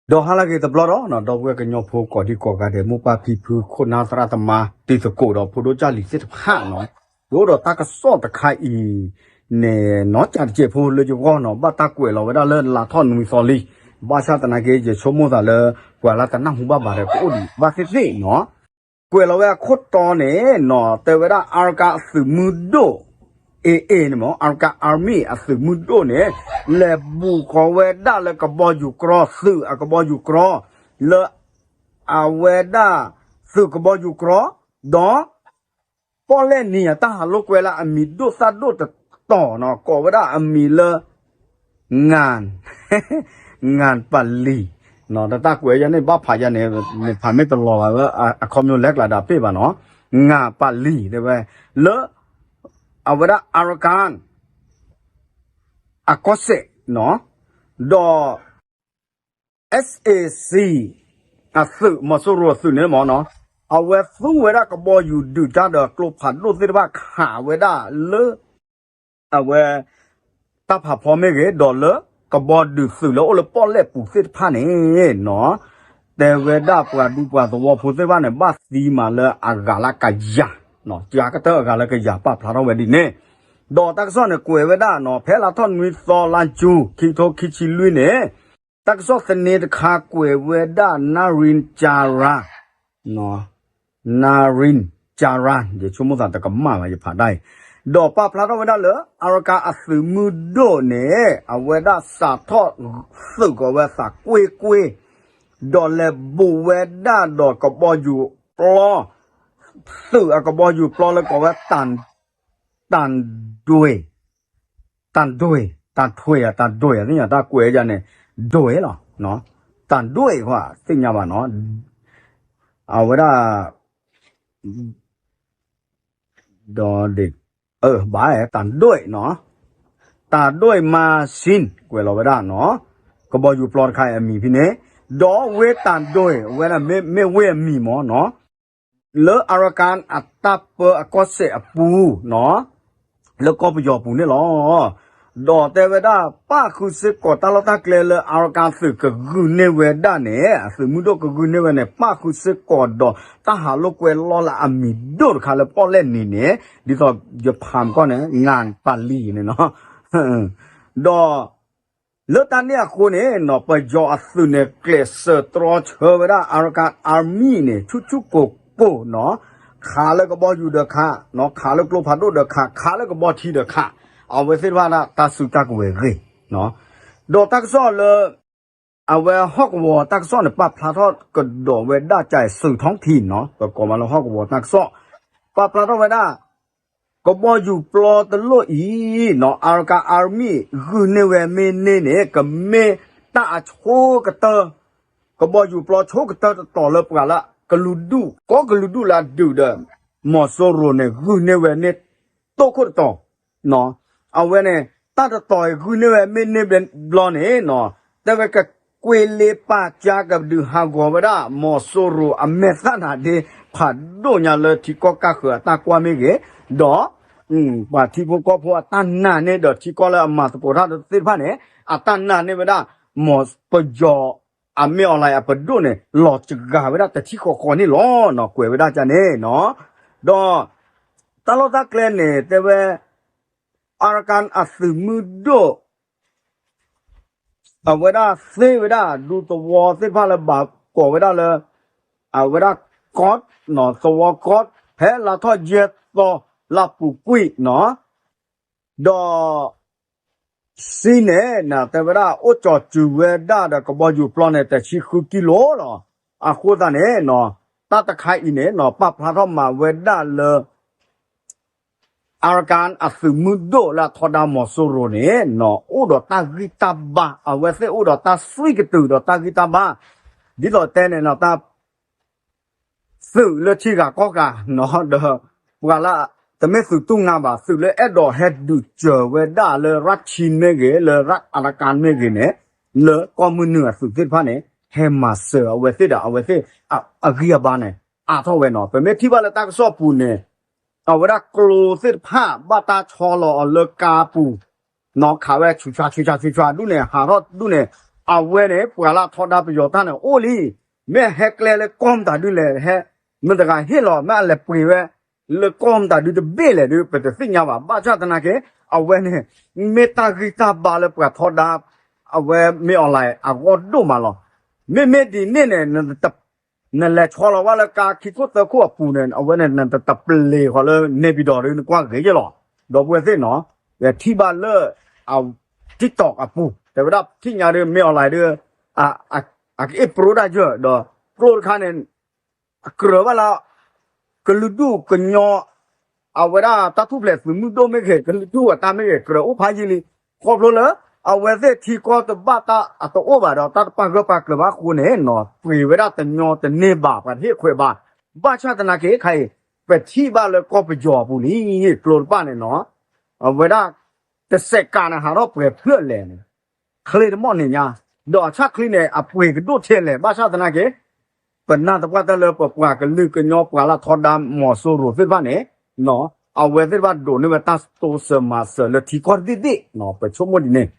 ဒီးဟါလၢအဂ့ၤတဘျီဒီး ဒီပုၢ်ဝဲၢ်ကညီဖိကိးဒံကိးဂၤဒဲး မိၢ်ပၢ်ဖံဖု ခိၣ်နၢ်သရၣ်သမါ တံၤသကိးဒီးဖိဒိၣ်ကၢ်လံၤသ့ၣ်တဖၣ်နီၤ, ဒ်အိၣ်ဒီးတၢ်ကစီၣ်တခါအံၤန့ၣ် နီၢ်ကၢ်တစဲးဖိလၢယဂီၢ်နီၤ ဘၣ်တၢ်ကွဲးလီၤဝဲဒၣ်လၢလါထီၣ်နွံသီလံ, ဘၣ်ဆၣ်သနာ်က့ ယဆိကမိၣ်သးလၢ ပှၤလၢတနၢ်ဟူဘၣ်ဘၣ်ဒီး ကအိၣ်ဒံးဘၣ်သ့ၣ်သ့ၣ်နီၤ, ကွဲးလီၤဝဲအခိၣ်တီန့ၣ်နီၤ တဲဝဲဒၣ် Arakan အသုးမုၢ်ဒိၣ် AA န့ၣ်မ့ၢ် Arakan Army အသုးမုၢ်ဒိၣ်န့ၣ် လဲၤဘူးဃီၤဝဲဒၣ်လၢကဘီယူၤကြီ သုးအကဘီယူၤကြီ လၢ အဝဲဒၣ် သုးကဘီယူၤကြီ ဒီး ပီၣ်လဲၣ်နံၤအတၢ်ဟးလိာ်ကွဲလၢအမံၤဒိၣ်သၣ်ဒိၣ်တတီၤ ကိးဝဲဒၣ်အမံၤလၢ ငၣ် ငၣ်ပာ်လံၤ, တၢ်ကွဲးယၤန့ၣ် ဘၣ်ဖးယၤန့ၣ် မ့ၢ်ဖးမ့ၢ်တလီၤဘၣ်ဝဲ အခီပညီလဲၤကျါဒီးပ့ၢ်ဘၣ်နီၤ, ငၣ်ပာ်လံၤတဲဝဲ လၢ အဝဲဒၣ် Arakan အကီၢ်စဲၣ်နီၤ, ဒီး SAC အသုး မီၤစိရိၤအသုးန့ၣ်မ့ၢ်နီၤ, အဝဲသူဝဲဒၣ်ကဘီယူၤဒုးတၢ်ဒီးကျိဖးဒိၣ်သ့ၣ်တဖၣ်ခးဝဲဒၣ်လၢ အဝဲ တၢ်ဖးဖီမ့ၢ်ဂ့ၤ ဒီးလၢကဘီဒုးသုးလၢအိၣ်လၢပီၣ်လဲၣ်ပူၤသ့ၣ်တဖၣ်န့ၣ်နီၤ, တဲဝဲဒၣ်ပှၤဒူပှၤသဝီဖိသ့ၣ်တဖၣ်န့ၣ် ဘၣ်သံမးလၢအဂၤလၢကယၤ, ကကတၢၢ်အဂၤလၢကယၤ ပာ်ဖျါထီၣ်ဝဲဒ်န့ၣ်, ဒီးတၢ်ကစီၣ်န့ၣ်ကွဲးဝဲဒၣ်နီၤ ဖဲလါထီၣ်နွံသီလါယူၤ ခံကထိခံဆံလွံၢ်န့ၣ် တၢ်ကစီၣ်သန့တခါကွဲးဝဲဒၣ် Narendra Chara, Narendra Chara ယဆိကမိၣ်သးတကမၣ်ဘၣ် ယဖးဒၣ်အံၤ, ဒီးပာ်ဖျါထီၣ်ဝဲဒၣ်လၢ Arakan အသုးမုၢ်ဒိၣ်န့ၣ် အဝဲဒၣ်စးထီၣ်သုးကီးဝဲသးကွ့ၢ်ကွ့ၢ်, ဒီးလဲၤဘူးဝဲဒၣ်ဒီးကဘီယူၤပျီ, သုးအကဘီယူၤပျီလၢကိးဝဲ တၢ်ဒွဲၣ် တၢ်ဒွဲၣ် တၢ်ထွဲၣ် တၢ်ဒွဲၣ် သ့ၣ်ညါတၢ်ကွဲးယၤန့ၣ် ဒွဲၣ်လီၤ, တၢ်ဒွဲၣ်ဃီ သ့ၣ်ညါဘၣ်နီၤ, အဝဲဒၣ် ဒီး ဘၣ် တၢ်ဒွဲၣ်နီၤ, တၢ်ဒွဲၣ် machine ကွဲးလီၤဝဲဒၣ်နီၤ, ကဘီယူၤပျီတခါအံၤအမံၤဖဲန့ၣ်, ဒီးဝ့ၢ်တၢ်ဒွဲၣ် အဝဲဒၣ်မ့ၢ်ဝ့ၢ်အမံၤမ့ၢ်နီၤ လၢ Arakan အတၢ်ပၢအကီၢ်စဲၣ်အပူၤနီၤ, လၢကီၢ်ပယီၤပူၤန့ၣ်လီၤ. ဒီးတဲဝဲဒၣ် ပၣ်ဃုာ်စ့ၢ်ကီးတၢ်လီၢ်တၢ်ကျဲလၢ Arakan သုးကဂုာ်န့ၢ်ဝဲဒၣ်န့ၣ် အသုးမုၢ်ဒိၣ်ကဂုာ်န့ၢ်ဝဲန့ၣ် ပၣ်ဃုာ်စ့ၢ်ကီးဒီးတၢ်ဟးလိာ်ကွဲလီၢ်လၢအမံၤဒိၣ်တခါလၢပီၣ်လဲၣ်နံၤန့ၣ် ဒ်သိးယဖးမကီၢ်န့ၣ် ငၣ်ပာ်လံၤန့ၣ်နီၤ, ဒီး လၢတၢ်န့ၣ်အဃိန့ၣ်နီၤ ပယီၤအသုးန့ၣ် ကျဲးစၢးတြီဆၢဝဲဒၣ် Arakan Army န့ၣ် ဆူၣ်ဆူၣ်ကိၢ်ကိၢ်နီၤ, ခးလၢကဘီယူၤဒီးခး, ခးလၢကျိဖးဒိၣ်ဒီးခး, ခးလၢကဘီထံဒီးခး, အဝဲသ့ၣ်တဖၣ်ဒၣ်တၢ်စုတၢ်ကဝဲၤဂ့ၤ, ဒီးတၢ်ကစီၣ်လၢ အဝဲဟီၣ်ကဝီၤတၢ်ကစီၣ်န့ၣ် ပာ်ဖျါထီၣ်ကဒီးဝဲဒၣ်ကဲ စူၤထီၣ်ထံနီၤ, ပကိးမးလၢဟီၣ်ကဝီၤတၢ်ကစီၣ်, ပာ်ဖျါထီၣ်ဝဲဒၣ် ကဘီယူၤပျီတလိၣ်အံၤနီၤ Arakan Army ဂုာ်န့ၢ်ဝဲမ့ၢ်န့ၢ်န့ၣ် ကမ့ၢ်တၢ်အဆိကတၢၢ်, ကဘီယူၤပျီဆိကတၢၢ်တတီၤလၢပှၤလၢကလုာ်ဒူၣ် ကိးကလုာ်ဒူၣ်လၢအဒုးဒီး မီၤစိရိၤန့ၣ် ဂုာ်န့ၢ်ဝဲန့ၢ်တိၢ်ခိၣ်တတီၤ အဝဲန့ၣ် တၢ်တတီၤအံၤဂုာ်န့ၢ်ဝဲမ့ၢ်န့ၢ်ဘျီန့ၣ်နီၤ, တဲဝဲကကွ့လ့ပာ်ကၢ်ကဒုးဟးဂီၤဝဲဒၣ် မီၤစိရိၤအမဲာ်သၣ်နၤဒ့ ဖးဒိၣ်ညါလၢထံကီၢ်ကၢ်ဃၢၤအတၢ်ကွၢ်မ့ၢ်ဂ့ၤ, ဒီး ပှၤထံဖိကီၢ်ဖိအတၢ်နာ်န့ၢ်ဒီးထံကီၢ်လၢအမၤသကိးတၢ်သ့ၣ်တဖၣ်န့ၣ် အတၢ်နာ်န့ၢ်ဝဲဒၣ် မီၤပယီၤ အမ့ၢ်အီၤလၢအပဒိၣ်န့ၣ် လီၤစှၤဝဲဒၣ်တထံၣ်ဃီဃီန့ၣ်လီၤနီၤ, ကွဲးဝဲဒၣ်ကန့ၣ်နီၤ, ဒီး တၢ်လီၢ်တၢ်ကျဲန့ၣ် တဲဝဲ Arakan အသုးမုၢ်ဒိၣ် အဝဲဒၣ်သ့ဝဲဒၣ် ဒူသဝီသ့ၣ်တဖၣ်လၢဘၣ်ကိးဝဲဒၣ်လၢ အဝဲဒၣ်ကီး သဝီကီး ဖဲလါထီၣ်ယဲၢ်သီ လါပူၤကွံာ်နီၤ, ဒီး စံန့ၣ် တဲဝဲဒၣ် အိၣ်ကၠီၤစုၤဝဲဒၣ်ဒီးကဘီယူၤပျီန့ၣ် တဆံဃုကံလိလီၤ. အဃိသတးန့ၣ်နီၤ တၢ်တခါအံၤန့ၣ်နီၤ ပာ်ဖျါထီၣ်မၤဝဲဒၣ်လၢ Arakan အသုးမုၢ်ဒိၣ်လၢအထီဒါမီၤစိရိၤန့ၣ်နီၤ အိၣ်ဒီးတၢ်ဂံၢ်တၢ်ဘါ အဝဲသ့ၣ်အိၣ်ဒီးတၢ်သွံၣ်ကတုၤဒီးတၢ်ဂံၢ်တၢ်ဘါ ဒ်သိးတဲန့ၣ်နီၤ တၢ် သုးလၢထံဂၤကီၢ်ဂၤနီၤ ဒီး ပှၤလၢ တမ့ၢ်သုးတူၢ်ငါဘၣ် သုးလၢအဲၣ်ဒိးဟဲဒုးစၢၤဝဲဒၣ်လၢ ရၢၣ်ချံမ့ၢ်ဂ့ၤ လၢ Arakan မ့ၢ်ဂ့ၤန့ၣ် လၢကီၢ်မုၢ်နုာ်အသုးသ့ၣ်တဖၣ်န့ၣ် ဟဲမၤစၢၤအဝဲသ့ၣ်ဒီး အဝဲသ့ၣ်အဂံၢ်အဘါန့ၣ် အါထီၣ်ဝဲနီၤ. ပမ့ၢ်ထံၣ်ဘၣ်လၢတၢ်ကစီၣ်ပူၤန့ၣ် အဝဲဒၣ်ကျိသ့ၣ်တဖၣ် ဘၣ်တၢ်ဆီလီၤအီၤလၢကါပူၤ နီၤ ခးဝဲဆူးဆူးဆူးဆူးဆူးဒူၣ်န့ၣ် ဟးထီၣ်ဒူၣ်န့ၣ် အဝဲန့ၣ် ပှၤလၢအထီဒါပယီၤတၢ်န့ၣ်အိၣ်လံ, မ့ၢ်အဟဲကျဲလၢကီၢ်မတၤဒုလဲၣ်, ဟဲ မတၤတဂၤဟ့ၣ်လီၤ မ့ၢ်အလဲၤပှ့ၤဝဲ လၢကီၢ်မတၤဒုတဘ့ၣ်လဲၣ်ဒု ပတသ့ၣ်ညါဘၣ်. ဘၣ်ဆၣ်သနာ်က့ အဝဲန့ၣ် မ့ၢ်တၢ်ဂံၢ်တၢ်ဘါလၢပှၤထီဒါ အဝဲမ့ၢ် online အဂီၢ်ဒိၣ်မးလီၤ. မ့မ့ၢ်ဒ်န့ၣ်န့ၣ် နလဲၤဆီလီၤဘၣ်လၢကါခံခိၣ်သၢခိၣ်အပူၤန့ၣ် အဝဲန့ၣ် နတပျ့ၤဃီၤလၢ နေပြည်တော် ဒု နကွၢ်ဂ့ၤယဲလီၤ. ဒီပုၢ်ဝဲၢ်သ့ၣ်နီၤ, TikTok အပူၤ တဲဝဲဒၣ်ထံၣ်ညါဒု မ့ၢ် online ဒု အကအ့ၣ်ပြိတၢ်ယၢၢ် ဒီးကျိတခါန့ၣ် အကြၢးဘၣ်လၢ ကလုာ်ဒူၣ်ကညီ အဝဲဒၣ်တၢ်ထူၣ်ဖျဲးသုးမုၢ်ဒိၣ်မ့ၢ်ဂ့ၤ ကလုာ်ဒူၣ်အတၢ်မ့ၢ်ဂ့ၤ ကြၢးအိၣ်ဖးယံာ်လံ. ခီဖျိလၢ အဝဲသ့ၣ်ထံကီၢ်တဘၣ်တၢ်အတအိၣ်ဘၣ်ဒီး တၢ်တပာ်ဂၢၢ်ပာ်ကျၢၤဘၣ်အဃိန့ၣ်နီၤ ပှ့ၤဝဲဒၣ်တညီတန့ၢ်ဘၣ် ပှၤတဟ့ၣ်ခွဲးဘၣ်. ဘၣ်ဆၣ်သနာ်က့ခါအံၤ ပထံၣ်ဘၣ်လၢကီၢ်ပယီၤအပူၤလံ ကျိတဖၣ်န့ၣ်နီၤ အဝဲဒၣ် တစဲးကးန့ၣ် ဟးထီၣ်ပှဲၤဖျၢၣ်လဲၣ်န့ၣ် ချ့တမီၢ်န့ၣ်ညါ, ဒီးအဆၣ်ချံန့ၣ် အပှ့ၤကဒိၣ်ထဲလဲၣ်. ဘၣ်ဆၣ်သနာ်က့ ပနာ်သပှၢ်တၢၢ်လၢပပှၤကလုာ်ကညီပှၤလၢထီဒါမီၤစိရိၤသ့ၣ်တဖၣ်န့ၣ် အဝဲသ့ၣ်တဖၣ်ဒိးန့ၢ်ဝဲတၢ်တိစၢၤမၤစၢၤလၢထံကီၢ်တဘ့ၣ်ဘ့ၣ်, ပဆိကမိၣ်ဒ်န့ၣ်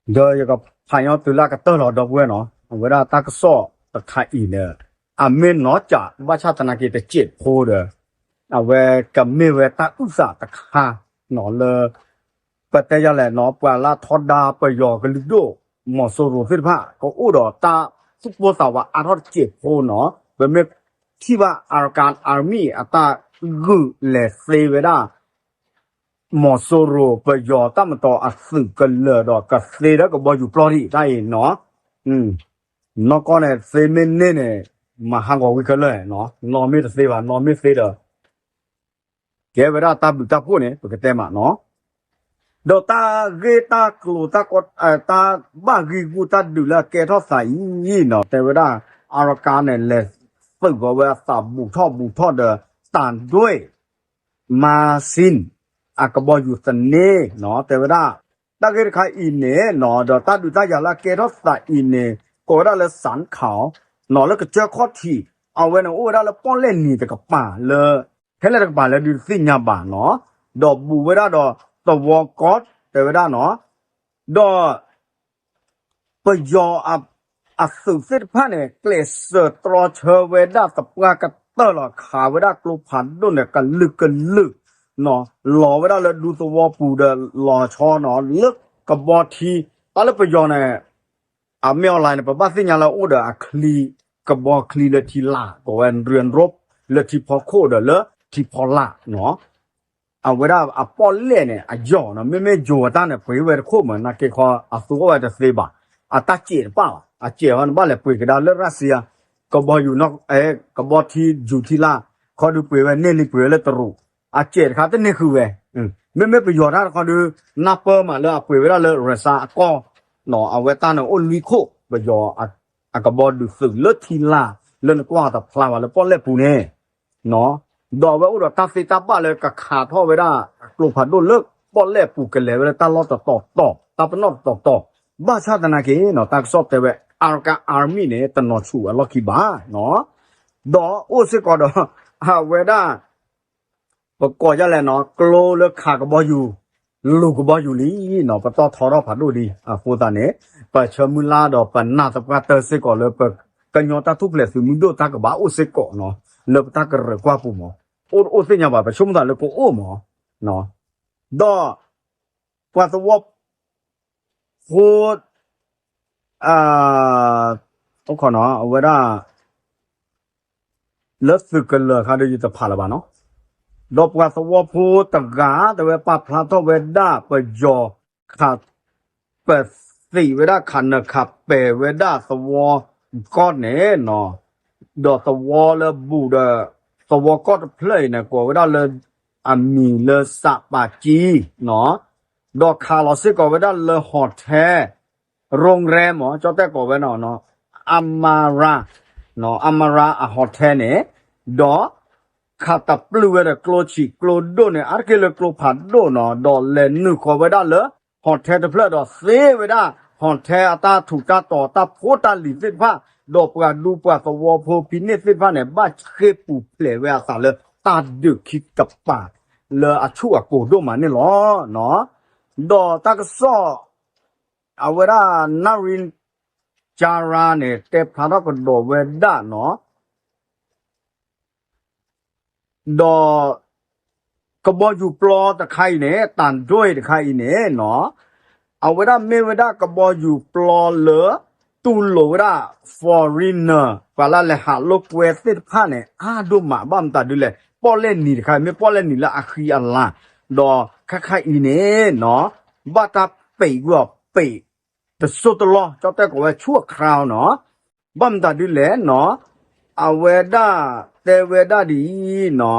ဒီးယကဖးညီသုလၢအကတၢၢ်လီၤ ဒီပုၢ်ဝဲၢ်နီၤ, အဝဲဒၣ်တၢ်ကစီၣ်တခါအံၤန့ၣ် အမ့ၢ်နီၢ်ကၠး ဘၣ်ဆၣ်သနာ်က့တစဲးဖိဒီး အဝဲကမ့ၢ်ဝဲတၢ်အုၣ်သးတခါနီၤလၢ ပတဲယၤလဲၣ်နီၤ ပှၤလၢထီဒါပယီၤကလုာ်ဒိၣ် မီၤစိရိၤသ့ၣ်တဖၣ် ကအိၣ်ဒီးတၢ်သူၣ်ပိၢ်သးဝးအါထီၣ်တစဲးဖိနီၤ, ပမ့ၢ်ထံၣ်ဘၣ် Arakan Army အတၢ်ဂုာ်လဲၤသ့ဝဲဒၣ် မီၤစိရိၤပယီၤတၢ်မတီၤအသုးကလၢာ်ဒီးကသ့ဒီးကဘီယူၤပျီထံးတၢ်အံၤနီၤ, နီၢ်ကီၢ်န့ၣ်သ့မ့ၢ်န့ၢ်န့ၣ် မၤဟးဂီၤဝံၤခဲလၢာ်, နီၢ်မ့ၢ်တသ့ဘၣ် နီၢ်မ့ၢ်သ့ဒီး ကဲဝဲဒၣ်တၢ်ဘျုးတၢ်ဖှိၣ်န့ၣ် ပကတဲမးနီၤ, ဒီးတၢ်ဂ့ၢ်တၢ်ကျိၤ တၢ်ဘၣ်ဂံၢ်ဂူၢ်တၢ်ဒုးလၢအကဲထီၣ်သးအံၤနီၤ တဲဝဲဒၣ် Arakan န့ၣ် လဲၤသုးဂီၤဝဲအသးဘူးထီၣ်ဘူးထီၣ်ဒီး တၢ်ဒွဲၣ် မၤစ့ၣ် အကဘီယူၤသန့နီၤ တဲဝဲဒၣ် တၢ်ဂ့ၢ်တခါအံၤန့ၣ်နီၤ ဒီးတၢ်ဒုးတၢ်ယၤလၢအကဲထီၣ်သးအံၤန့ၣ် ကိးဝဲဒၣ်လၢ စၣ်ခၣ် နီၤ လၢကစၢၢ်ခီၣ်ထံး အဝဲန့ၣ်အိၣ်ဝဲဒၣ်လၢပီၣ်လဲၣ်နံၤတကပၤလၢ ဖဲလဲၣ်တကပၤလၢဒုးတသ့ၣ်ညါဘၣ်နီၤ, ဒီးဘူးဝဲဒၣ်ဒီးသဝီကီၢ် တဲဝဲဒၣ်နီၤ, ဒီး ပယီၤအသုးသ့ၣ်တဖၣ်န့ၣ် ကျဲးစၢးတြီဆၢဝဲဒၣ်သပှၢ်ကတၢၢ်လီၤ ခးဝဲဒၣ်ကျိဖးဒိၣ်န့ၣ် ကလုာ်ကလုာ်နီၤ လီၤဝဲဒၣ်လၢဒူသဝီပူၤဒီးလီၤဆီနီၤ လၢကဘီထံ တၢ်လၢပယီၤန့ၣ် အမ့ၢ် online န့ၣ် ပဘၣ်သ့ၣ်ညါလၢအိၣ်ဒီးအချံ ကဘီချံလၢထံလာ် ကိးဝဲ ရန်ရူပ် လၢထံဖီခိၣ်ဒီးလၢထံဖီလာ်နီၤ အဝဲဒၣ်အပီၣ်လဲၣ်န့ၣ် အယီၤနီၤ မ့မ့ၢ်ယိၤအတၢ်န့ၣ် ပှ့ၤဝဲတခိၣ်မး နာ်က့ခီ အသူအိၣ်ဝဲတသ့ဘၣ်, အတၢ်စဲးတပၣ်ဘၣ်, အစဲးဟီန့ၣ် ဘၣ်လဲၤပှ့ၤကဒါလၢရၢၣ်စံယါ, ကဘီယူၤ ကဘီထံယူၤထံလာ်, ခီဒုးပှ့ၤဝဲန့ၢ်လံပှ့ၤဝဲလၢတရူး, အစဲးတခါတန့ၢ်ဃုာ်ဝဲ, မ့မ့ၢ်ပယီၤတၢ်တခီဒုး နၢ်ပၢၢ်မးလၢအပှ့ၤဝဲဒၣ်လၢရၢၣ်စၢအကီၢ်, အဝဲတၢ်န့ၣ်အိၣ်လွံၢ်ခိၣ် ပယီၤ အကဘီဒုးသုးလၢထံလာ် လၢနကွၢ်တဖျါဘၣ်လၢပီၣ်လဲၣ်ပူၤန့ၣ်, ဒီးအဝဲအိၣ်ဒီးတၢ်သ့တၢ်ဘၣ်လၢကခးထီၣ်ဝဲဒၣ် ကျိဖးဒိၣ်လၢပီၣ်လဲၣ်ပူၤကလဲၤဝဲလၢတၢ်လီၢ်တတီၤတီၤ တၢ်ပနီၣ်တတီၤတီၤ, ဘၣ်ဆၣ်သနာ်က့နီၤ တၢ်ကစီၣ်တဲဝဲ Arakan Army န့ၣ် တနီၤဆူၣ်အလီၢ်ခံဘၣ်, ဒီးအိၣ်စ့ၢ်ကီးဒီး အဝဲဒၣ် ပကိးဒ်လဲၣ်နီၤ ကျိလၢခးကဘီယူၤ လူၤကဘီယူၤလံနီၤ ပတီၢ်ထီထီၣ်ဖးဒိၣ်လံ အဃိသတးန့ၣ် ပဆၢမုၢ်လၢ်ဒီးပနာ်သပှၢ်တၢၢ်စ့ၢ်ကီးလၢပ ကညီတၢ်ထူၣ်ဖျဲးသုးမုၢ်ဒိၣ်တၢ်ကဘၣ်အိၣ်စ့ၢ်ကီးနီၤ လၢပတၢ်ကရၢၢ်ကွၢ်ပူၤမး အိၣ်တအိၣ်သ့ၣ်ညါဘၣ် ပဆိကမိၣ်သးလၢကအိၣ်မး ဒီး ပှၤသဝီဖိ အိၣ်ခိးနီၤ အဝဲဒၣ် လၢသုးကလၢၤခါဒီးယတဖးလၢၤဘၣ်နီၤ, ဒီးပှၤသဝီဖိတဂၤ တဲဝဲပာ်ဖျါထီၣ်ဝဲဒၣ်ပယီၤခး ပသံးဝဲဒၣ်ခးနၢၤခးပဲာ်ဝဲဒၣ်သဝီကီၢ်န့ၣ်နီၤ, ဒီးသဝီလၢဘူးဒီး သဝီကီၢ်တဖျၢၣ်အံၤန့ၣ် ကိးဝဲဒၣ်လၢ အမံၤလၢစးပာ်ကံနီၤ, ဒီးခးလီၤစ့ၢ်ကီးဝဲဒၣ်လၢ hotel โรงแรม မ့ၢ် ကၠီတဲၣ်ကိးဝဲနီၤ Amara, Amara အ hotel န့ၣ်, ဒီး ခးတပျုာ်ဝဲဒီးကျိဆံးကျိဒိၣ်န့ၣ် အါတက့ၢ်လၢကျိဖးဒိၣ်နီၤ ဒီးလဲၤနုာ်ဃီၤဝဲဒၣ်လၢ hotel တဖျၢၣ်ဒီးသ့ဝဲဒၣ် hotel အတၢ်ထူးတၢ်တီၤတၢ်ဖိတၢ်လံၤသ့ၣ်တဖၣ်, ဒီးပှၤဒူပှၤသဝီဖိဖံးန့ၢ်သ့ၣ်တဖၣ်န့ၣ် ဘၣ်ဃ့ၢ်ပူၤဖျဲးဝဲအသးလၢတၢ်ဒုးခံကပၤလၢအဆူၣ်အကိၤဒိၣ်မးန့ၣ်လီၤ. ဒီးတၢ်ကစီၣ် အဝဲဒၣ် နၣ်ရံၣ်ကၠါရါန့ၣ် တဲဖျါထီၣ်ကဒီးဝဲဒၣ်နီၤ ဒီး ကဘီယူၤပျီတခါအံၤန့ၣ် တၢ်ဒွဲၣ်တခါအံၤန့ၣ်နီၤ အဝဲဒၣ်မ့ၢ်ဝဲဒၣ်ကဘီယူၤပျီလၢ တူၢ်လိာ်ဝဲဒၣ် foreigner ပှၤလၢလဲၤဟးလိာ်ကွဲသ့ၣ်တဖၣ်န့ၣ် အါဒိၣ်မး ဘၣ်မတၤဒ်လဲၣ် ပီၣ်လဲၣ်နံၤတခါအံၤ မ့ၢ်ပီၣ်လဲၣ်နံၤလၢအဃံအလၤ ဒီးခဲခါအံၤန့ၣ်နီၤ ဘၣ်တၢ်ပံးကွံာ်အီၤပံး တစိၢ်တလီၢ် ကၠီတဲကိးဝဲ ชั่วคราว နီၤ ဘၣ်မတၤဒ်လဲၣ်နီၤ အဝဲဒၣ်တဲဝဲဒၣ်ဒ်အံၤနီၤ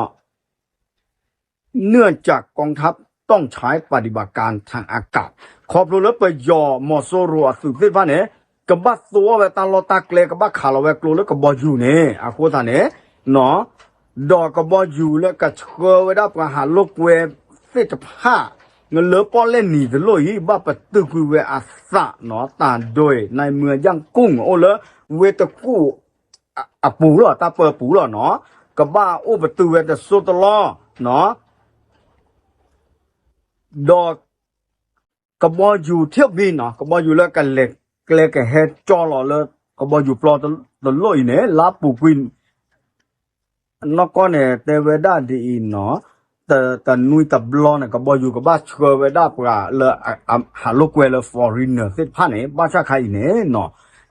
เนื่องจากกองทัพต้องใช้ปฏิบัติการทางอากาศ ခီဖျိလၢပယီၤမီၤစိရိၤအသုးသ့ၣ်တဖၣ်န့ၣ် ကဘၣ်သိအီၣ်ဝဲတၢ်လီၢ်တၢ်ကျဲ ကဘၣ်ခးလီၤဝဲကျိလၢကဘီယူၤန့ၣ် အဃိသတးန့ၣ် ဒီးကဘီယူၤလၢကဆှၢဝဲဒၣ်ပှၤဟးလိာ်ကွဲသ့ၣ်တဖၣ် လၢပီၣ်လဲၣ်နံၤတလိၣ်အံၤ ဘၣ်ပတုာ်ကွံာ်ဝဲအသးနီၤ တၢ်ဒွဲၣ် ในเมืองย่างกุ้ง အိၣ်လၢဝ့ၢ်တကူၣ်အပူၤလီၤ တၢ်ပၢပူၤလီၤနီၤ ကဘၣ်အိၣ်ပတုာ်ဝဲတစိၢ်တလီၢ်နီၤ ဒီး ကဘီယူၤထီၣ်ဘံနီၤ ကဘီယူၤလၢကလဲၤကျဲကဟဲကၠီလီၤလၢ ကဘီယူၤပျီတလိၣ်အံၤန့ၣ် လါပူၤကွံာ် နီၢ်ကီၢ်န့ၣ် တဲဝဲဒၣ်ဒ်အံၤနီၤ တနွံတဘျီန့ၣ် ကဘီယူၤကဘၣ်ဆှၢဝဲဒၣ်ပှၤလၢ ဟးလိာ်ကွဲလၢ foreigner သ့ၣ်တဖၣ်န့ၣ် ဘၣ်ဆၣ်ခါအံၤန့ၣ်နီၤ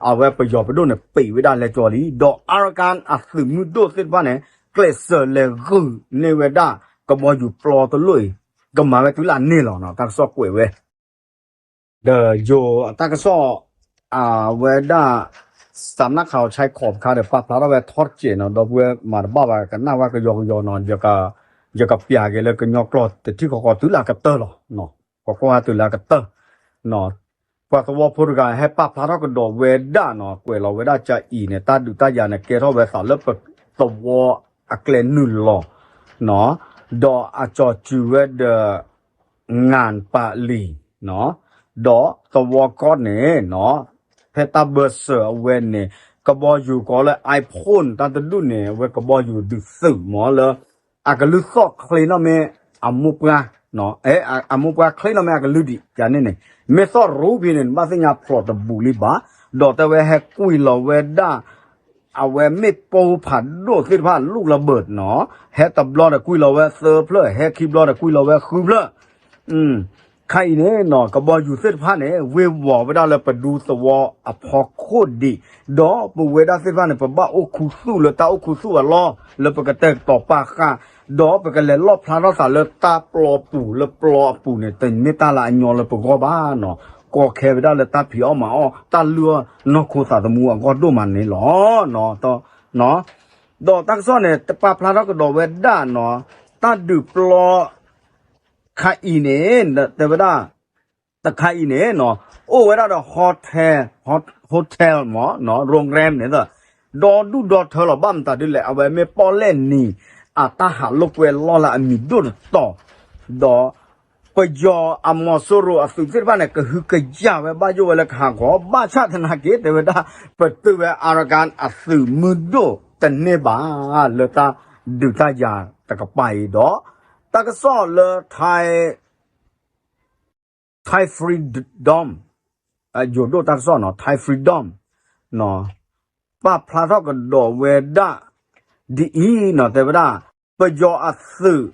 အဝဲပယီၤပဒိၣ်န့ၣ် ပံးဝဲဒၣ်လဲကၠီလံ ဒီး Arakan အသုးမုၢ်ဒိၣ်သ့ၣ်တဖၣ်န့ၣ် ကျဲးစၢးလဲၤဂုာ်န့ၢ်ဝဲဒၣ် ကဘီယူၤပျီတလိၣ်အံၤ ကမၤဝဲတုၤလၢအန့ၢ်လီၤနီၤ တၢ်ကစီၣ်ကွဲးဝဲ ဒီးယိၤအတၢ်ကစီၣ် အဝဲဒၣ် စးနၣ်ခးအီၤဆဲးခီးတခါဒီး ပာ်ဖျါထီၣ်ဝဲထီၣ်တစဲးနီၤ ဒီပုၢ်ဝဲၢ်မၤတဘၣ်ဘၣ် ကနၣ်ဝဲကယီကယီနီၤ ယကပျးက့ၤလၢကညီကျိာ်တထံၣ်ဃီဃီတုၤလၢအကတၢၢ်လီၤ ကကွၢ်ဝဲတုၤလၢအကတၢၢ် ပှၤသဝီဖိတဂၤဟဲပာ်ဖျါထီၣ်ကဒီးဝဲဒၣ်နီၤ ကွဲးလီၤဝဲဒၣ်ကအံၤန့ၣ် တၢ်ဒုးတၢ်ယၤန့ၣ် ကဲထီၣ်ဝဲသးလၢပသဝီအကျဲနုာ်လီၤ ဒီးအကၠီၤစူၤဝဲဒီး ငၣ်ပာ်လံၤ ဒီးသဝီကီၢ်န့ၣ်နီၤ ဖဲတၢ်ဘၢၣ်စၢၤအဝဲန့ၣ် ကဘီယူၤကိးလၢ iPhone တၢ်တဒူၣ်န့ၣ် အဝဲကဘီယူၤဒုးသုးမ့ၢ်လၢ အကလုၢ်သီၣ်ချ့နီၣ်မ့ၢ်အမိၢ်ပှၢ် အမိၢ်ပှၢ်ချ့နီၣ်မ့ၢ်အကလုၢ်ဒံး ယၤန့ၣ်န့ၣ် မ့ၢ်သီၣ်ရူဖံန့ၣ် ဘၣ်သ့ၣ်ညါဖျိးတဘူးလံဘၣ် ဒီးတဲဝဲဟဲကွံာ်လီၤဝဲဒၣ် အဝဲမ့ၣ်ပိၢ်ဖးဒိၣ်သ့ၣ်တဖၣ် လူၣ်လၢဘၢၣ်နီၤ ဟဲတဘျီဒီးကွံာ်လီၤဝဲသၢဖျၢၣ် ဟဲခံဘျီဒီးကွံာ်လီၤဝဲဃုဖျၢၣ် ခါအံၤန့ၣ်နီၤ ကဘီယူၤသ့ၣ်တဖၣ်န့ၣ် ဝ့ၤဝီၤဝဲဒၣ်လၢပဒူသဝီအဖီခိၣ်ဒံး ဒီးပဝဲဒၣ်သ့ၣ်တဖၣ်န့ၣ် ပဘၣ်အိၣ်ခူသူၣ်လၢတၢ်အိၣ်ခူသူၣ်အလီၢ် လၢပကတဲာ်ကတီၤပာ်ဃာ် ဒီးပကလဲၤလီၣ်ဖျါထီၣ်သးလၢတၢ်ပျီပူၤလၢပျီအပူၤန့ၣ် တမ့ၢ်တၢ်လၢအညီလၢပဂီၢ်ဘၣ်နီၤ ကီခဲဝဲဒၣ်လၢတၢ်ဖံးအီၣ်မၤအီၣ် တၢ်လုၢ်အီၣ်နီၢ်ခိသးသမူအဂီၢ်ဒိၣ်မးန့ၣ်လီၤ. ဒီးတၢ်ကစီၣ်န့ၣ် တပာ်ဖျါထီၣ်ကဒီးဝဲဒၣ်နီၤ တၢ်ဒုးပျီ ခါအံၤန့ၣ် တဲဝဲဒၣ် တခါအံၤန့ၣ်နီၤ အိၣ်ဝဲဒၣ်ဒီး hotel hotel မ့ၢ် โรงแรม န့ၣ် ဒီဒူၣ်ဒီထၢလီၤ ဘၣ်မတၤဒ်လဲၣ် အဝဲမ့ၢ်ပီၣ်လဲၣ်နံၤ အတၢ်ဟးလိာ်ကွဲလီၢ်လၢအမံၤဒိၣ်တတီၤ ဒီး ပယီၤအမီၤစိရိၤအသုးသ့ၣ်တဖၣ်န့ၣ် ကဟုကယာ်ဝဲဘၣ်ယိၣ်ဝဲလၢကဟးဂီၤ ဘၣ်ဆၣ်သနာ်က့ တဲဝဲဒၣ် ပတုာ်ဝဲ Arakan အသုးမုၢ်ဒိၣ်တန့ၢ်ဘၣ် လၢတၢ်ဒုးတၢ်ယၤတကပၤအံၤဒီး တၢ်ကစီၣ်လၢ Thai Thai Freedom ယိၤဒိၣ်တၢ်ကစီၣ်နီၤ Thai Freedom ပာ်ဖျါထီၣ်ကဒီးဝဲဒၣ် ဒ်အံၤနီၤ တဲဝဲဒၣ် ပယီၤအသုး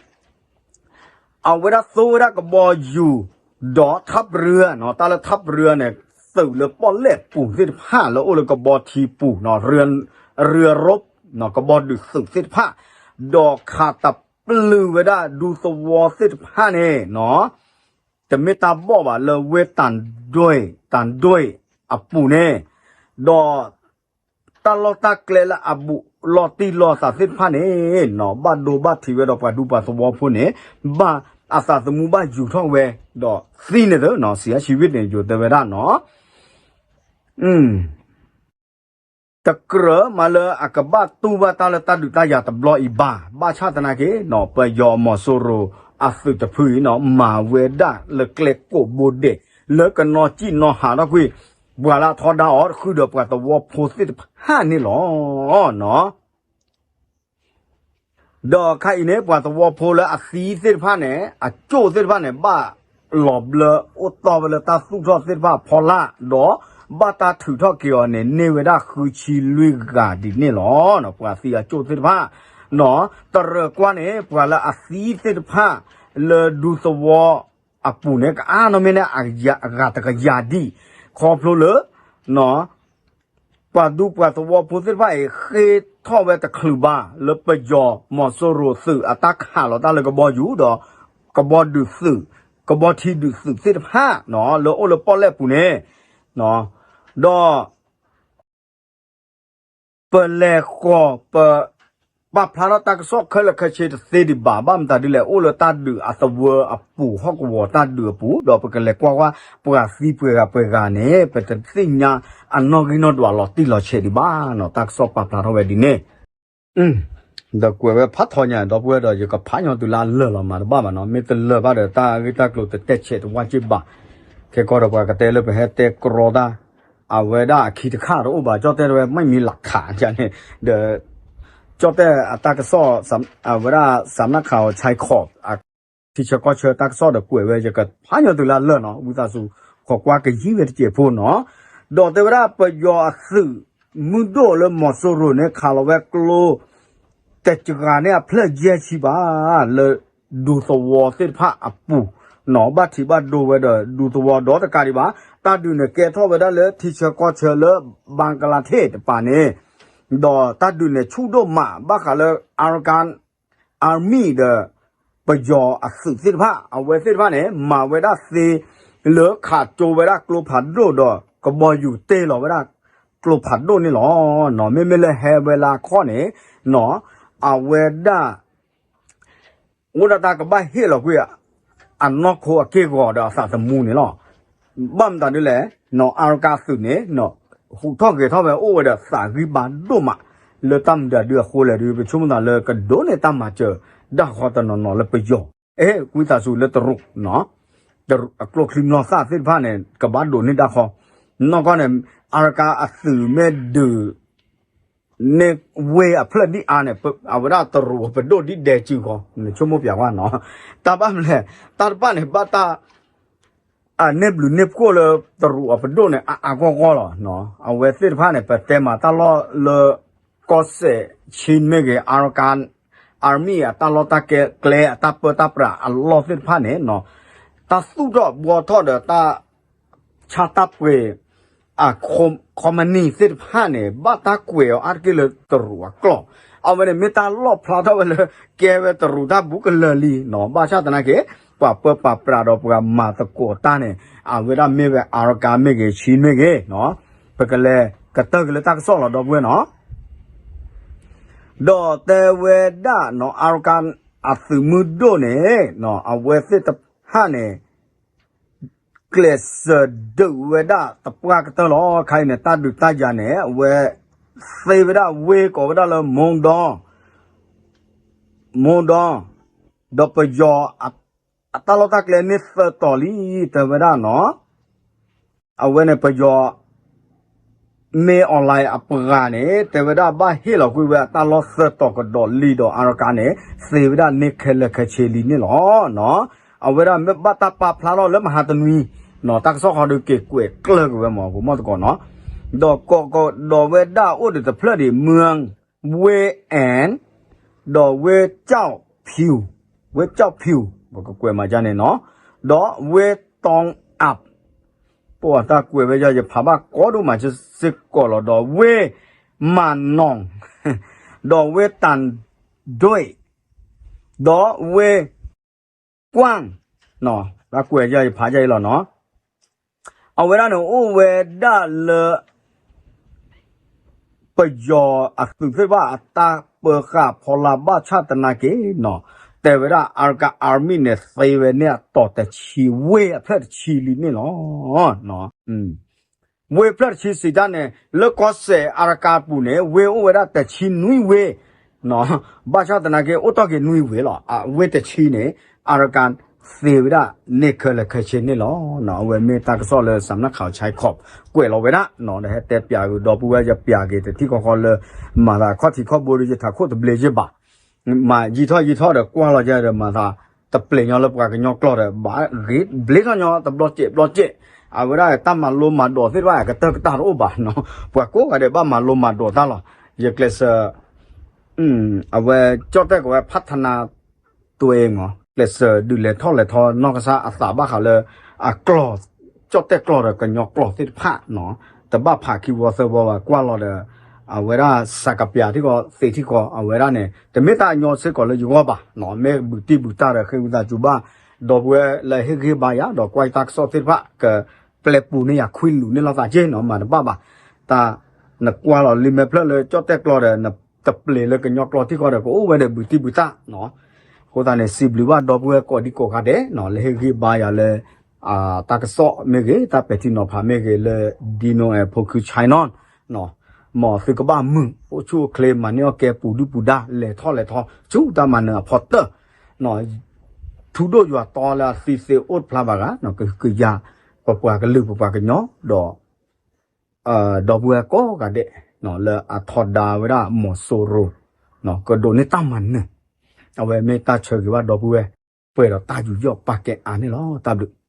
အဝဲဒၣ်သိဝဲဒၣ်ကဘီယူၤ ဒီးထးပရၢနီၤ တၢ်လၢထးပရၢန့ၣ် သုးလၢပီၣ်လဲၣ်ပူၤသ့ၣ်တဖၣ်လၢအိၣ်လၢကဘီထံပူၤနီၤ ရၢရိး ကဘီဒုးသုးသ့ၣ်တဖၣ် ဒီးခးတပျုာ်ဝဲဒၣ်ဒူသဝီသ့ၣ်တဖၣ်န့ၣ်နီၤ တမ့ၢ်တၢ်ဘီၣ်ဘၣ်လၢဝ့ၢ်တၢ်ဒွဲၣ် တၢ်ဒွဲၣ်အပူၤန့ၣ် ဒီး တၢ်လီၢ်တၢ်ကျဲလၢအဘူးလီၤတံၢ်လီၤသးသ့ၣ်တဖၣ်န့ၣ်နီၤ ဘၣ်ဒိဘၣ်ထံးဝဲဒီးပှၤဒူပှၤသဝီဖိန့ၣ် ဘၣ်အသးသမူဘၣ်ယူၤထီၣ်ဝဲ ဒီးသံန့ၣ်သနီၤ စံးအါဆံဝ့ၢ်န့ၣ် ယိၤတဲဝဲဒၣ်နီၤ တကြၢးမးလၢအကဘၣ်တူၢ်ဘၣ်တၢ်လၢတၢ်ဒုးတၢ်ယၤတဘျီအံၤဘၣ်. ဘၣ်ဆၣ်သနာ်က့နီၤ ပယီၤအမီၤစိရိၤအသုးတဖုအံၤနီၤ မၤဝဲဒၣ်လၢကျဲကိးဘိဒဲး လၢကနီၣ်စံၣ်နီၤဟးထီၣ်ကွံာ် ပှၤလၢအထီဒါအီၤ ဃုာ်ဒီးပှၤသဝီဖိသ့ၣ်တဖၣ်န့ၣ်လီၤ. ဒီးခါအံၤန့ၣ် ပှၤသဝီဖိလၢအသံသ့ၣ်တဖၣ်န့ၣ် အကၠိၣ်သ့ၣ်တဖၣ်န့ၣ် ဘၣ် လီၤဘျၢအိၣ်တီၢ်ဝဲလၢတၢ်သူၣ်ထီၣ်သ့ၣ်တဖၣ်အဖီလာ် ဒီးဘၣ်တၢ်ထုးထီၣ်က့ၤအီၤန့ၣ် န့ၢ်ဝဲဒၣ်ဃုဆံလွံၢ်ဂၤဒ်န့ၣ်လီၤ. ပှၤသံအကၠိၣ်သ့ၣ်တဖၣ် တရၢၢ်ကွၢ်န့ၣ် ပှၤလၢအသံသ့ၣ်တဖၣ် လၢဒူသဝီအပူၤန့ၣ် ကအါနီၢ်မ့ၢ်န့ၣ် အဂၤတကယၤဒံၣ် ခီဖျိလၢ ပှၤဒူပှၤသဝီဖိသ့ၣ်တဖၣ်အံၤ ဃ့ထီၣ်ဝဲတချုးဘၣ် လၢပယီၤမီၤစိရိၤသုးအတၢ်ခးလီၤတၢ်လၢကဘီယူၤဒီး ကဘီဒုးသုး ကဘီထံဒုးသုးသ့ၣ်တဖၣ် လၢအိၣ်လၢပီၣ်လဲၣ်ပူၤန့ၣ် ဒီး ပလဲၤဃီၤ ပ ပာ်ဖျါထီၣ်တၢ်ကစီၣ်ခဲလၢာ်ခဲဆ့တသ့ဒံးဘၣ် ဘၣ်မတၤဒ်လဲၣ် အိၣ်လၢတၢ်ဒုးအသဝီအပူၤ ဟီၣ်ကဝီၤတၢ်ဒုးအပူၤ ဒီးပကလဲၤကွၢ်ကွၢ် ပှၤသံပှဲၤဂၤပှဲၤဂၤန့ၣ် ပတသ့ၣ်ညါအနီၣ်ဂံၢ်နီၣ်ဒွးလီၤတံၢ်လီၤဆဲးဒံးဘၣ်နီၤ တၢ်ကစီၣ်ပာ်ဖျါထီၣ်ဝဲဒ်န့ၣ် ဒီးကွဲးဝဲဖးထီညါ ဒီပုၢ်ဝဲၢ်ဒီး ယကဖးညီသုလၢအလၢာ်လီၤမးတဘၣ်ဘၣ်နီၤ မ့ၢ်တလၢာ်ဘၣ်ဒီးတၢ်ဂ့ၢ်တၢ်ကျိၤတတဲဆဲးတဝၢ်က့ၢ်ဘၣ် ခဲကီဒီးပှၤကတဲလၢပဟဲတဲကြီတၢ် အဝဲဒၣ်အခံတခါတအိၣ်ဘၣ် ကၠီၣ်တဲၣ်တဝဲ မ့ၢ်မံၤလးခးန့ၣ် ဒီး ကၠီၣ်တဲၣ်အတၢ်ကစီၣ် အဝဲဒၣ် စးနၢ်ခးအီၤ ဆဲးခီး ထံဆၢကီၢ်ဆၢတၢ်ကစီၣ်ဒီးကွဲးဝဲ ယကဖးညီသုလၢအလၢာ်နီၤ ဝံသးစူၤ ခိးကွၢ်ကယံၢ်ဝဲတစဲးဖိနီၤ ဒီးတဲဝဲဒၣ်ပယီၤအသုးမုၢ်ဒိၣ်လၢမီၤစိရိၤန့ၣ် ခးလီၤဝဲကျိ တစှၤန့ၢ်အဖျၢၣ်ယဲၢ်ဆံဘၣ် လၢဒူသဝီသ့ၣ်တဖၣ်အပူၤ နီၤ ဘၣ်ထံးဘၣ်ဒိဝဲဒီးဒူသဝီဒီးတကးဒံးဘၣ် တၢ်ဒုးန့ၣ်ကဲထီၣ်ဝဲဒၣ်လၢထံဆၢကီၢ်ဆၢလၢ ဘင်္ဂလားဒေ့ရှ် တပၤန့ၣ် ဒီးတၢ်ဒုးန့ၣ်ဆူၣ်ဒိၣ်မး ဘၣ်ဃးလၢ Arakan Army ဒီး ပယီၤအသုးသ့ၣ်တဖၣ် အဝဲသ့ၣ်တဖၣ်န့ၣ် မၤဝဲဒၣ်သ့ လၢခးကၠိဝဲဒၣ်ကျိဖးဒိၣ်ဒီး ကဘီယူၤတ့ၢ်လီၤဝဲဒၣ် ကျိဖးဒိၣ်န့ၣ်လီၤ. မ့မ့ၢ်လၢဟဲဝဲလၢအခီၣ်န့ၣ် အဝဲဒၣ် အိၣ်ဒၣ်တၢ်ကဘၣ်ဟ့ၣ်လီၤကွံာ် အနီၢ်ခိအက့ၢ်ဂီၤဒီးအသးသမူန့ၣ်လီၤ. ဘၣ်မတၤဒ်လဲၣ် Arakan သုးန့ၣ် ဟူးထီၣ်ဂဲၤထီၣ်ဝဲအိၣ်ဝဲဒီးသးဂံၢ်ဘါဒိၣ်မး လၢတၢ်မုာ်တၢ်ဒုးအဃိလဲၣ်ဒီး ပဆိကမိၣ်သးလၢကဒိးန့ၢ်တၢ်မၤစၢၤဒၣ်ဃီတနီၤနီၤလၢပယီၤ အဲ ဝံသးစူၤလၢတရူး အကျိချံမျိာ်သၣ်သ့ၣ်တဖၣ်န့ၣ် ကဘၣ်ဒိးန့ၢ်ဒၣ်ဃီ နီၢ်ကီၢ်န့ၣ် Arakan အသုးမ့ၢ်ဒုး န့ၢ်ဝ့ၢ်အဖျၢၣ်ဒ်အါန့ၣ် အဝဲဒၣ်တရူးပဒိၣ်ဒ်ဒဲးစုဃီ နဆိကမိၣ်ပျးကွၢ်နီၤ တၢ်ဘၣ်မနုၤလဲၣ် တၢ်တဖၣ်န့ၣ် ဘၣ်တၢ် အန့ၢ်ဘျုးန့ၢ်ဖှိၣ်လၢတရူးအပဒိၣ်န့ၣ် အါအါဂီၢ်ဂီၢ်လီၤ. အဝဲသ့ၣ်တဖၣ်န့ၣ် ပတဲမၤတၢ်လီၢ်လၢ ကီၢ်စဲၣ် Chin မ့ၢ်ဂ့ၤ Arakan Army အတၢ်လီၢ်တၢ်ကျဲ အတၢ်ပၢတၢ်ပြးအလီၢ်သ့ၣ်တဖၣ်န့ၣ် တၢ်သူၣ်ထီၣ်ဘှီထီၣ်ဒီးတၢ် ဆါတၢ်ပှ့ၤ အ company သ့ၣ်တဖၣ်န့ၣ် ဘၣ်တၢ်ကွဲးအီၤအါတက့ၢ်လၢတရူးအကျိာ် အဝဲန့ၣ်မ့ၢ်တၢ်လီၣ်ဖျါထီၣ်ဝဲလၢ ကဲဝဲတရူးတၢ်ဘူးကလၢာ်လံနီၤ ဘၣ်ဆၣ်သနာ်က့ ပှၤပၢပှၤပြးဒီးပှၤမၤသကိးတၢ်န့ၣ် အဝဲဒၣ်မ့ၢ်ဝဲ Arakan မ့ၢ်ဂ့ၤ Chin မ့ၢ်ဂ့ၤနီၤ ပကလဲၤကတၢၢ်က့ၤလၢတၢ်ကစီၣ်လီၤ ဒီပုၢ်ဝဲၢ်နီၤ ဒီးတဲဝဲဒၣ်နီၤ Arakan အသုးမုၢ်ဒိၣ်န့ၣ် အဝဲသ့ၣ်တဖၣ်န့ၣ် ကျဲးစၢးဒုးဝဲဒၣ်သပှၢ်ကတၢၢ်လီၤ. ခါအံၤန့ၣ် တၢ်ဒုးတၢ်ယၤန့ၣ် အဝဲသ့ဝဲဒၣ်ဝ့ၢ်ကိးဝဲဒၣ်လၢ မိၢ်ဒီ မိၢ်ဒီ ဒီးပယီၤ အတၢ်လီၢ်တၢ်ကျဲန့ၢ်သၢတီၤလံ တဲဝဲဒၣ်နီၤ အဝဲန့ၣ်ပယီၤ မ့ၢ် online အပှၤန့ၣ် တဲဝဲဒၣ်ဘၣ်ဟ့ၣ်လီၤကွံာ်ဝဲအတၢ်လီၢ်သၢတီၤကဒီးလံဒီး Arakan န့ၣ် သ့ဝဲဒၣ်န့ၢ်ခဲလၢာ်ခဲဆ့လံန့ၣ်လီၤ. အဝဲဒၣ်မ့ၢ်ဘၣ်တၢ်ပာ်ဖျါထီၣ်လၢမဟါတနွံ တၢ်ကစီၣ်ဃီဒီးက့ၤကွဲးကျၢၢ်က့ၤဝဲမ့ၢ် ပမီၢ်သကိးနီၤ ဒီးကိးကဒီးဝဲဒၣ်အိၣ်ဒံးတဖျၢၣ်ဒံး မၢၢ် ဝ့ၢ်အဲၣ် ဒီးဝ့ၢ်ကၠီၣ်ဖၠူၣ် ဝ့ၢ်ကၠီၣ်ဖၠူၣ် ပကကွဲးမၤကၢ်န့ၣ်နီၤ ဒီးဝ့ၢ်တီအးပ် ပှၤတၢ်ကွဲးဝဲယၤ ယဖးဘၣ်ကီဒိၣ်မးစ့ၢ်ကီးလီၤ ဒီးဝ့ၢ်မၤနီၣ် ဒီးဝ့ၢ်တၢ်ဒွဲၣ် ဒီးဝ့ၢ်ကွၢ် တၢ်ကွဲးယၤ ယဖးယၤအံၤလီၤနီၤ အဝဲဒၣ်န့ၣ်အိၣ်ဝဲဒၣ်လၢ ပယီၤအသုးသ့ၣ်တဖၣ်အတၢ်ပၢဃာ်ဖီလာ်ဘၣ်ဆၣ်သနာ်က့နီၤ တဲဝဲဒၣ် Arakan Army န့ၣ် သ့ဝဲန့ၢ်အတီၤတဆံ ဝ့ၢ်အဖျၢၣ်တဆံလံန့ၣ်လီၤ. ဝ့ၢ်ဖျၢၣ်တဆံစံးတၢ်န့ၣ် လၢကီၢ်စဲၣ် Arakan အပူၤန့ၣ် ဝ့ၢ်အိၣ်ဝဲဒၣ်တဆံနွံဝ့ၢ် ဘၣ်ဆၣ်သနာ်က့ အိၣ်တ့ၢ်က့ၤနွံဝ့ၢ်လီၤ. အဝ့ၢ်တဆံန့ၣ် Arakan သ့ဝဲဒၣ်န့ၢ်ခဲလၢာ်ခဲဆ့န့ၣ်လီၤ. အဝဲမ့ၢ်တၢ်ကစီၣ်လၢ စးနၢ်ခးအီၤ ဆဲးခီး ကွဲးလီၤဝဲဒၣ် ဒီးဟဲတဲပျးက့ၤဒီပုၢ်ဝဲၢ် ယပျးက့ၤတထံၣ်ဃီဃီလၢ မၤသးခီၣ်ထံးခီၣ်ဘိဒီး ယထးခိၣ်တဘျ့ယ့ၢ်ဘၣ် မၤယံာ်ထီၣ်ယံာ်ထီၣ်ဒီးကွၢ်လီၤယဲဒီးမၤသး တပျဲၢ်ညီလၢပှၤကညီကျိာ်ဒီး ဘၣ်ဂ့ၤဘျ့ထီၣ်ညီတဘျီစဲးဘျီစဲး, အဝဲဒၣ်တၢ်မၤလိမၤဒိးသ့ၣ်တဖၣ် ကတၢၢ်ကတၢၢ်တအိၣ်ဘၣ်နီၤ, ပှၤကိးဂၤဒဲးဘၣ်မၤလိမၤဒိးတၢ်လီၤ. ယကျဲးစၢး အဝဲ ကၠီၣ်တဲၣ်ကဝဲဖးထနၢ် တွဲအ့ၣ်မး ကျဲးစၢးဒုးလဲၤထီၣ်လဲၤထီနီၢ်ကစၢ်အသးဘၣ်ဃးလၢ အကျိာ် ကၠီၣ်တဲၣ်ကျိာ်ဒီးကညီကျိာ်သ့ၣ်တဖၣ်နီၤ, တဘၣ်ဖးခံဝီသၢဝီဘၣ်ကွၢ်လီၤဒီး အဝဲဒၣ်စးကပျးထံကီၢ်သ့ထံကီၢ် အဝဲဒၣ်န့ၣ် တမ့ၢ်တၢ်အညီစ့ၢ်ကီးလၢယဂီၢ်ဘၣ်နီၤ, မ့ၢ်ဘူးတံၢ်ဘူးတၢ်ဒီးဃ့ဝံသးစူၤဘၣ် ဒီပုၢ်ဝဲၢ်လၢဟ့ၣ်ဂံၢ်ဘါယၤ ဒီးကွၢ်ယတၢ်ကစီၣ်သ့ၣ်တဖၣ် ကပျဲပူၤန့ၢ်ယၤ ခွံလူၤန့ၢ်လိာ်သးက့နီၤ, မၤတဘၣ်ဘၣ်. တၢ် နကွၢ်လီၤလံာ်မဲာ်ဖျၢၣ်လၢကၠီၣ်တဲၣ်ကျိာ်ဒီး နတပျဲၢ်လၢကညီကျိာ်ထံကီၢ်ဒီး ကအိၣ်ဝဲဒီးဘူးတံၢ်ဘူးတၢ်နီၤ. အဃိသတးန့ၣ် စံးဘျုးဘၣ်ဒီပုၢ်ဝဲၢ်ကိးဒံကိးဂၤဒဲးနီၤ လၢဟ့ၣ်ဂံၢ်ဘါယၤလၢ တၢ်ကစီၣ်မ့ၢ်ဂ့ၤ တၢ်ပဲာ်ထံနီၤဖးမ့ၢ်ဂ့ၤလၢ ဒံနိအဲၣ်ဖိခု China နီၤ, မ်သုကဘၣ်မုာ် အိၣ်ဆူၣ်အိၣ်ချ့ မၤန့ၢ်အီၣ်ကဲ ပူၤဒုၣ်ပူၤဒါ လဲၤထီၣ်လဲၤထီ ဆူတၢ်မၤနၢၤအဖီတၢၢ်နီၤ, ထူဒိၣ်ယွၤတီလၢအသံသ့အိၣ်တဖျါဘၣ်ဂၤနီၤ, ကဟုကယာ် ပပှၤကလုာ်ပပှၤကညီ ဒီး ဒီပုၢ်ဝဲၢ်ကိးဂၤဒဲး လၢအထီဒါဝဲဒၣ်မီၤစိရိၤ ကဒိးန့ၢ်တၢ်မၤနၢၤ, အဝဲမ့ၢ်တၢ်ဆၢဂ့ၤဘၣ်ဒီပုၢ်ဝဲၢ် ပှဲၤဒီးတၢ်ယူးယီၣ်ပာ်ကဲအါန့ၣ်လီၤ. တၢ်ဘျုး